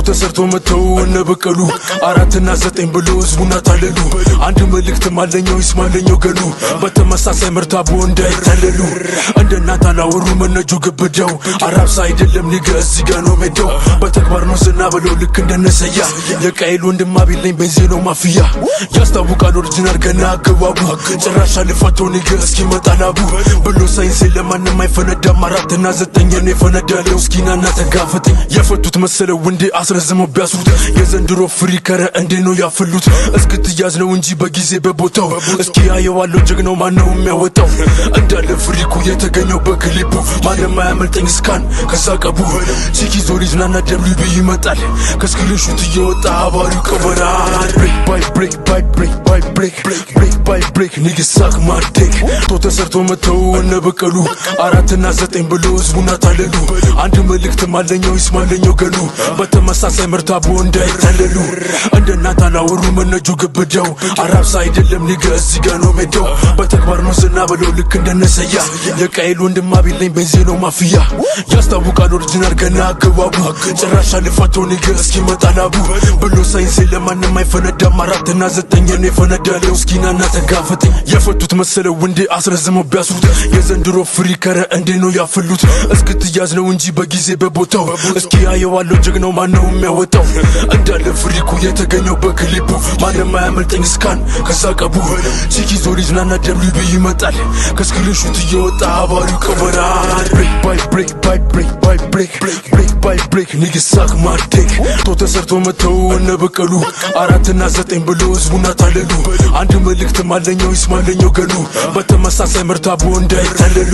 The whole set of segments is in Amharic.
ተሰርቶ መተው እነ በቀሉ፣ 4ና 9 ብሎ ህዝቡን አታለሉ። አንድ መልእክትም አለኘው ይስማለኘው ገሉ፣ በተመሳሳይ ምርታቦ እንዳይታለሉ። እንደ እናት አላወሩ መነጁ ግብዳው፣ አራብሳ አይደለም nigga፣ እዚህ ጋ ነው ሜዳው። በተግባር ነው ዝና በለው ልክ እንደነሰያ፣ የቃይል ወንድም አቤል ነኝ፣ ቤንዜ ነው ማፍያ። ያስታውቃል original ገና አገባቡ፣ ጭራሽ አልፋተው nigga እስኪመጣ ላቡ ብሎ ሳይንስ ለማንም አይፈነዳም። 4ና 9 እኔ ፈነዳለው፣ እስኪናና ተጋፈጠኝ። የፈቱት መሰለው እንዴ አስረዝመው ቢያስሩት? የዘንድሮ ፍሪከረ እንዴ ነው ያፈሉት? እስክትያዝ ነው እንጂ በጊዜ በቦታው፣ እስኪ አየዋለሁ ጀግናው ማነው የሚያወጣው። እንዳለ freak ኡ የተገኘው በክሊፑ፣ ማንም አያመልጠኝ scan ከዛ ቀቡ። ቺኪ ዞ ሊዝናና WB ይመጣል፣ ከ screenshot እየወጣ አባሪው ቀበራል። Brick by brick by brick by brick, brick by brick, nigga, suck my dick። ቶ ተሰርቶ መተው እነ በቀሉ፣ 4ና 9 ብሎ ህዝቡን አታለሉ። አንድ መልእክትም አለኘው ይስማለኘው ገሉ፣ በተመሳሳይ ምርታቦ እንዳይታለሉ። እንደ እናት አላወሩ መነጁ ግብዳው፣ አራብሳ አይደለም nigga፣ እዚህ ጋ ነው ሜዳው። በተግባር ነው ዝና በለው ልክ እንደነሰያ፣ የቃይል ወንድም አቤል ነኝ፣ ቤንዜ ነው ማፍያ። ያስታውቃል original ገና አገባቡ፣ ጭራሽ አልፋተው nigga እስኪመጣ ላቡ ብሎ ሳይንስ ለማንም አይፈነዳም። 4ና 9 እኔ ፈነዳለው፣ እስኪናና ተጋፈጠኝ። የፈቱት መሰለው እንዴ አስረዝመው ቢያስሩት? የዘንድሮ ፍሪከረ እንዴ ነው ያፈሉት? እስክትያዝ ነው እንጂ በጊዜ በቦታው፣ እስኪ አየዋለሁ ጀግናው ማነው የሚያወጣው። እንዳለ freak ኡ የተገኘው በክሊፑ፣ ማንም አያመልጠኝ scan ከዛ ቀቡ። ቺኪ ዞ ሊዝናና WB ይመጣል፣ ከ screenshot እየወጣ አባሪው ቀበራል። Brick by brick by brick by brick, brick by brick, nigga, suck my dick። ቶ ተሰርቶ መተው እነ በቀሉ፣ 4ና 9 ብሎ ህዝቡን አታለሉ። አንድ መልእክትም አለኘው ይስማለኘው ገሉ፣ በተመሳሳይ ምርታቦ እንዳይታለሉ።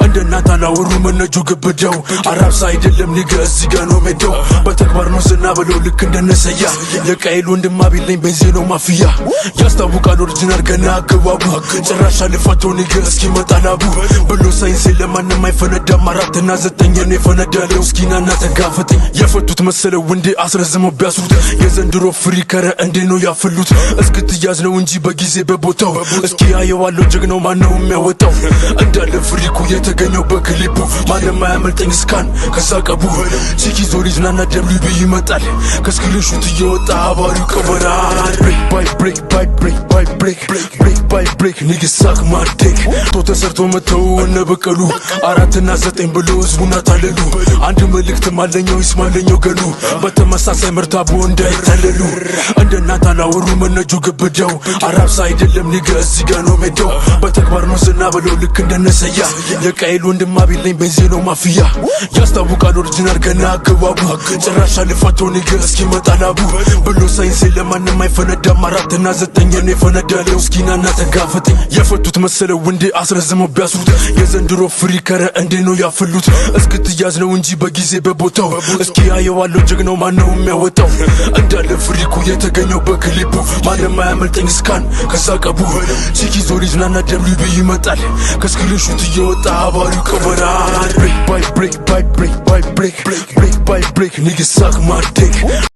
እንደ እናት አላወሩ መነጁ ግብዳው፣ አራብሳ አይደለም nigga፣ እዚህ ጋ ነው ሜዳው። በተግባር ነው ዝና በለው ልክ እንደነሰያ፣ የቃይል ወንድም አቤል ነኝ፣ ቤንዜ ነው ማፍያ። ያስታውቃል original ገና አገባቡ፣ ጭራሽ አልፋተው nigga እስኪመጣ ላቡ ብሎ ሳይንስ ለማንም አይፈነዳም። 4ና 9 እኔ ፈነዳለው፣ እስኪናና ተጋፈጠኝ። የፈቱት መሰለው እንዴ አስረዝመው ቢያስሩት? የዘንድሮ ፍሪከረ እንዴ ነው ያፈሉት? እስክትያዝ ነው እንጂ በጊዜ በቦታው፣ እስኪ አየዋለሁ ጀግናው ማነው የሚያወጣው። እንዳለ freak ኡ የተገኘው በክሊፑ፣ ማንም አያመልጠኝ scan ከዛ ቀቡ። ቺኪ ዞ ሊዝናና WB ይመጣል፣ ከ screenshot እየወጣ አባሪው ቀበራል። Brick by brick by brick by brick, brick by brick, nigga, suck my dick። ቶ ተሰርቶ መተው እነ በቀሉ፣ 4ና 9 ብሎ ህዝቡን አታለሉ። አንድ መልእክትም አለኘው ይስማለኘው ገሉ፣ በተመሳሳይ ምርታቦ እንዳይታለሉ። እንደ እናት አላወሩ መነጁ ግብዳው፣ አራብሳ አይደለም nigga፣ እዚህ ጋ ነው ሜዳው። በተግባር ነው ዝና በለው ልክ እንደነሰያ፣ የቃይል ወንድም አቤል ነኝ፣ ቤንዜ ነው ማፍያ። ያስታውቃል original ገና አገባቡ፣ ጭራሽ አልፋተው nigga እስኪመጣ ላቡ ብሎ ሳይንስ ለማንም አይፈነዳም። 4ና 9 እኔ ፈነዳለው፣ እስኪናና ተጋፈጠኝ። የፈቱት መሰለው እንዴ አስረዝመው ቢያስሩት? የዘንድሮ ፍሪከረ እንዴ ነው ያፈሉት? እስክትያዝ ነው እንጂ በጊዜ በቦታው፣ እስኪ አየዋለሁ ጀግናው ማነው የሚያወጣው። እንዳለ freak ኡ የተገኘው በክሊፑ፣ ማንም አያመልጠኝ scan ከዛ ቀቡ። ቺኪ ዞ ሊዝናና WB ይመጣል፣ ከ screenshot እየወጣ አባሪው ቀበራል። Brick by brick by brick by brick, brick by brick, nigga, suck my dick.